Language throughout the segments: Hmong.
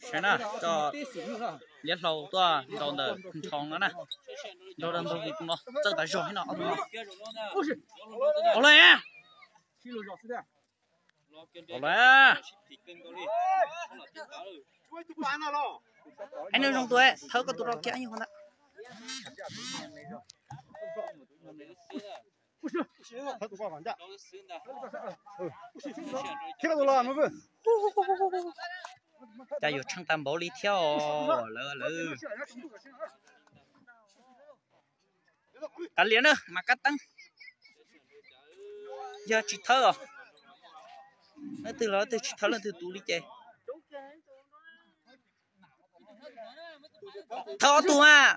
Saib na, coj Liab Hlau tuaj ntaus ntawm Nthoo no na. Ntaus ntawm tus no txawj tas zog no. Ua le, ua le. Ai, nws zoo tus, thawb koj tus rau kiag ib qho ntawd. Cas yuav tsheej tag npaum li thiab os lawv lawv. Kav liam na mas kab teeb. Yog tsis thawb os, leej twg los leej twg tsis thawb leej twg tus li ces. Thawb ob tug mas.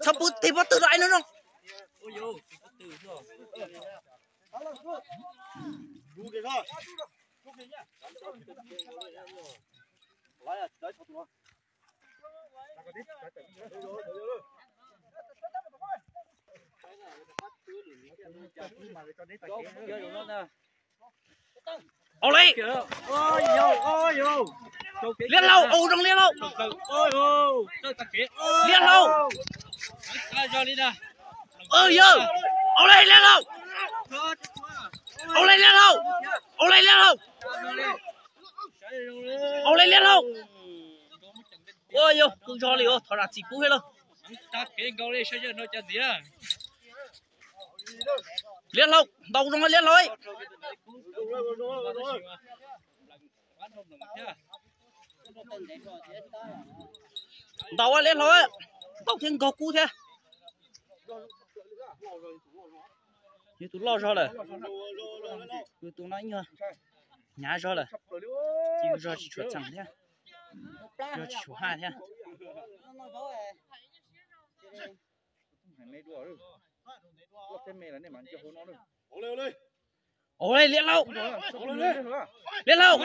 Txhob pub tig pob tw rau ai no no. Ua le, Liab Hlau, ua zoo Liab Hlau. Liab Hlau. Yog, ua le Liab Hlau. Ua le Liab Hlau. Ua le Liab Hlau. Ua le Liab Hlau. Ua yog kub zog li, thov zam txim pub thiab lauj. Liab Hlau, ntaus zoo Liab Hlau. Ntaus Liab Hlau, ntaus thiab nkaug kub thiab. Yus tus loj zog lawm, yus tus no ib nyuag hnyav zog lawm, ces yus zog tsis tshua txheem thiab, zog tsis tshua haj thiab. Ua le Liab Hlau, Liab Hlau,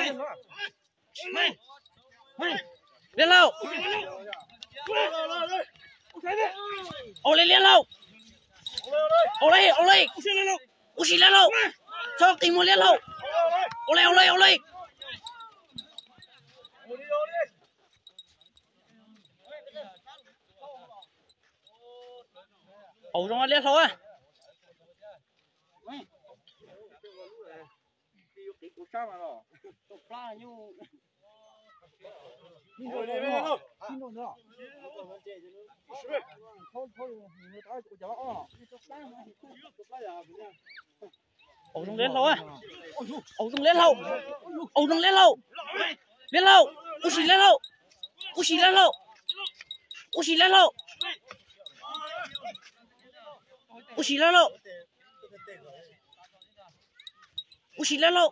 Liab Hlau. Ua le Liab Hlau, ua le, ua le, ua si Liab Hlau, txhob qi muag Liab Hlau. Ua le, ua le, ua le. Ua zoo Liab Hlau. Ua zoo Liab Hlau, ua zoo Liab Hlau, ua zoo Liab Hlau. Liab Hlau, ua si Liab Hlau, ua si Liab Hlau, ua si Liab Hlau, ua si Liab Hlau, ua si Liab Hlau,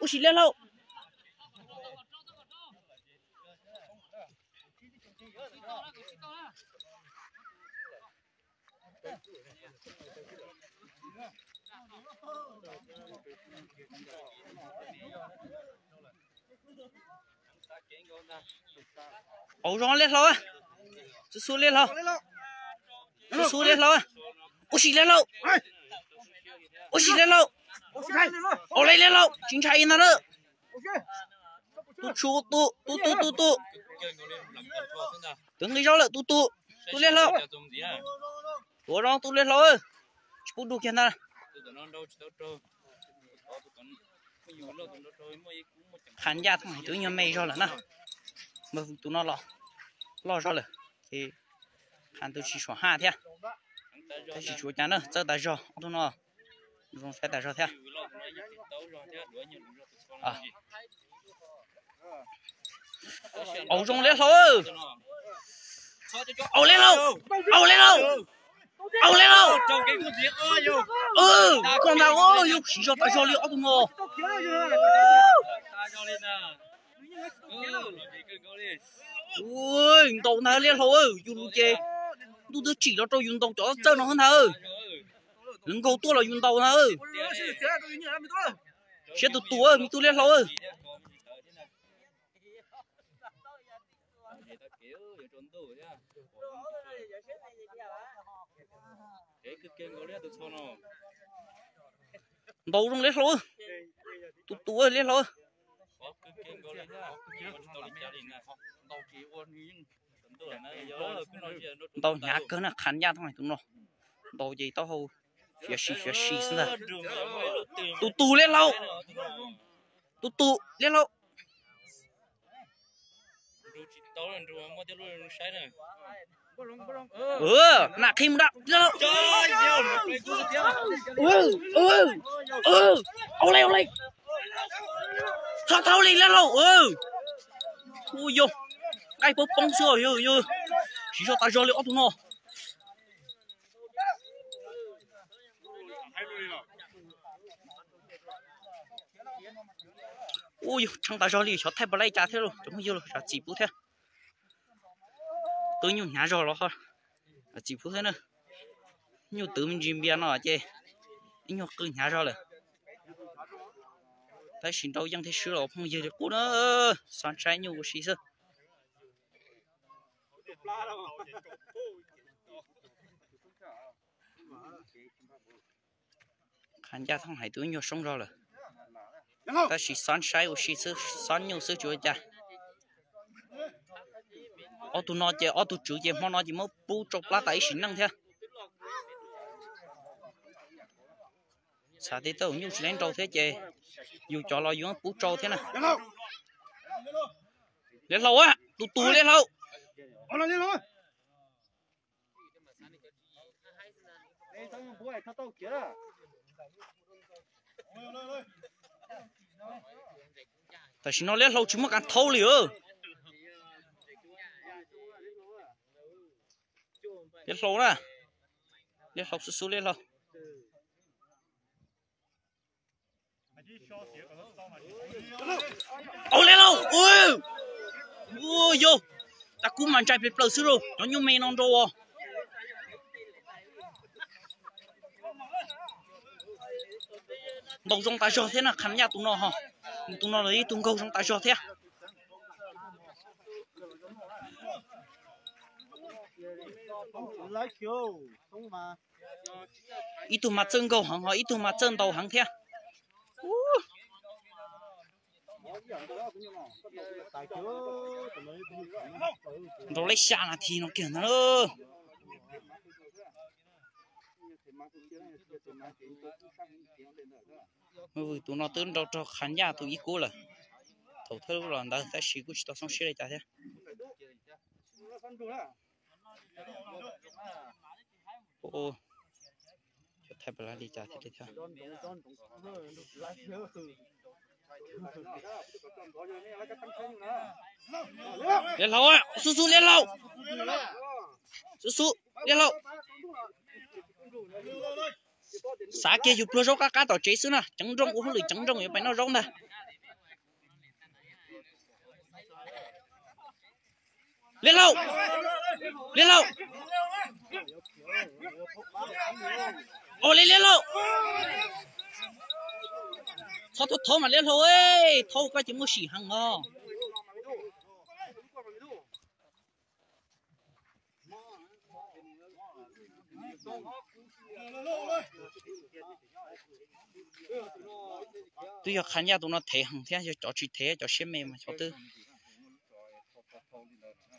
ua si Liab Hlau. Ua zoo Liab Hlau, xub xub Liab Hlau, xub xub Liab Hlau, ua si Liab Hlau, ua si Liab Hlau, ua le Liab Hlau, tsis ntshai ntag na. Tu tshuv, tu tu tu tu tu. Twv nqi zaub lawm, tu tu, tu Liab Hlau. Tuav zoo tu Liab Hlau, tsis pub dua kiag ntag. Qha ncaj thoob hais tus nyuag me zog lawm na, mas tus no los loj zog lawm, ces qha tus tsis suam haj thiab. Tab sis tsis ua cas na, txawj tas zog ob tug no, zoo saib tas zog thiab. Ua zoo Liab Hlau, ua Liab Hlau, ua Liab Hlau, ua Liab Hlau. Koj ntag, yus siv zog tas zog li ob tug no. Ntaus ntag Liab Hlau, yus lus ces ntuj twb tsim los rau yus ntaus cov txawj no ntag. Nws nkaug tuaj los yus ntaus ntag. Siab tus tus, me tub Liab Hlau. Ntaus zoo Liab Hlau. Tus tus Liab Hlau. Ntaus hnyav kawg na, Qhas Ncaj Thoob hais tus no. Ntaus ces taub hau fiav si fiav si xwb ntag. Tus tus Liab Hlau. Tus tus Liab Hlau. Nam qhi mus da. Au le, au le. Txhob thaub li Liab Hlau. Ua yog nqaij poob poob xwb, yog siv zog tas zog li ob tug no. Ua yog tshee tas zog li, xyov thaij puas laij cas thiab lauj, cov phooj ywg, zam txim pub thiab. Twb nyuj hnyav zog los ho zam txim pub thiab na. Nyuj twv me ntsis npias no ces ib nyuag qw hnyav zog lawm. Tab sis nrau yeej thiab swb los phooj ywg li qub na, xav saib nyuj ua si xwb. Qhas Ncaj Thoob hais tus nyuag soob zog lawm, tab sis xob saib ua si xwb, xob nyuj xwb tsis ua cas. Ob tug no ces ob tug tswv ces hmo no ces muab pub tsau plab tas ib sim neej thiab. Xav tias tej zaum nyuj tsis leb nrau thiab ces yus cov los yus pub tsau thiab na. Liab Hlau, tus tus Liab Hlau. Tam sim no Liab Hlau tsis muaj kas thaub li. Liab Hlau na, Liab Hlau xub xub Liab Hlau. Au Liab Hlau, ua yog, tas kub mas ntsais pes plaws xwb lauj, cov nyuj me no nrau os. Ntaus zoo tas zog thiab na, Qhas Ncaj tus no ho, tus no los ib tug nkaug zoo tas zog thiab. Ib tug mas txawj nkaug heev ho ib tug mas txawj ntaus heev thiab. Nrau leb xya nas this no kiag ntag. Vwm tus no twb nrau raug Qhas Ncaj tus ib kub lawm. Thaum thawj lub los ntawd tab sis kuj tsis tau xoob siab li cas thiab. Thaij pab li cas thiab li thiab. Liab Hlau, xub xub Liab Hlau, xub xub Liab Hlau. Xav kiag yus pluag zaub qab qab tom tsev xwb na, ceev nrooj ua hauj lwm ceev nrooj yuav pais noj zaub ntag. Liab Hlau, Liab Hlau, ua li Liab Hlau. Txhob thaub mas Liab Hlau, thaub koj ces muaj sim heev os. Twb yog Qhas Ncaj tus no thev heev thiab, yog cov tsis thev cov siab me mas xyov twb,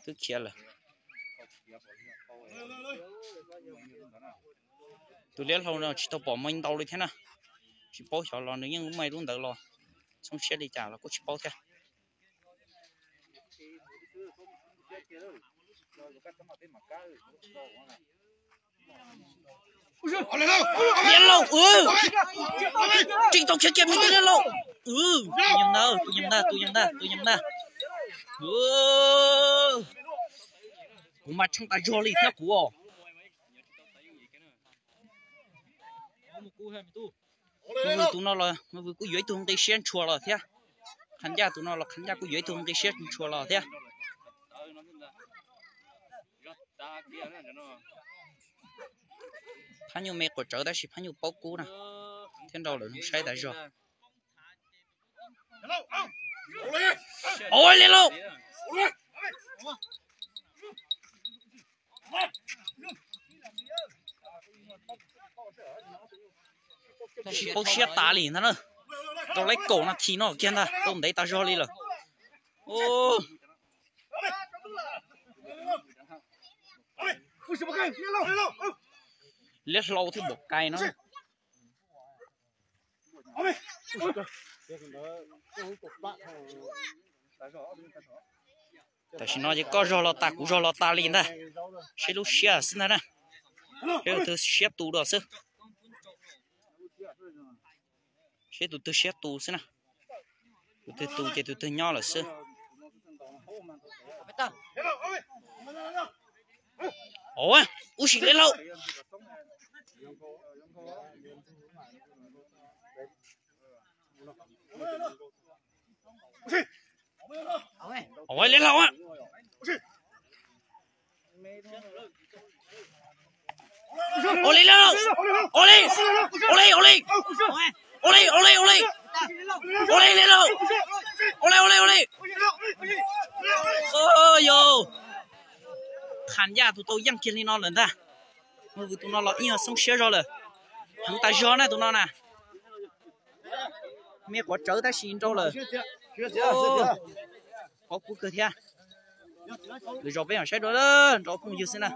twb khiav lawm. Tus Liab Hlau no tsis tau pom me ntau li thiab na, tsis paub xyov los nws yeej muaj ib lub ntawd los xoob siab li cas los kuj tsis paub thiab. Liab Hlau, tseem tau khiav kiag me tub Liab Hlau. Tus yees ntag, tus yees ntag, tus yees ntag, tus yees ntag. Kuv mas tsheej tas zog li thiab kuv os. Vwm tus no los vwm kuj yuav ib tug nqi siab ntshua los thiab. Qhas Ncaj tus no los Qhas Ncaj kuj yuav ib tug nqi siab ntshua los thiab. Phab nyuj me quas tsawv tab sis phab nyuj paub kub na, thiab nrau lawm zoo saib tas zog. Ua li lauj. Sib paub siab tas li ntag na. Rau lawv kaum nas this no kiag ntag, tau ntev tas zog li lawm. Liab hlau thiab npaum kais no. Tam sim no ces koj zog los tas kuv zog los tas li ntag. Seb lub siab xwb ntag na. Seb tus twg siab tus dua xwb. Seb tus twg siab tus xwb na. Tus twg tus ces tus twg nyob lawm xwb. Ua, ua si liab hlau. Ua liab hlau. Ua li, ua li, ua li, ua li, ua li, ua li, ua li, ua li, ua li, ua li, ua li, ua li, ua li. Yog Qhas Yaj tus tau yeej kiag li no lawm ntag. Tus no los ib yog xoob siab zog lawm. Heev tas zog na tus no na. Me quav tsawv tab sis nrau lawm. Qhov kub kawg thiab. Lwm zaus peb mam saib dua, nrau phooj ywg xwb na.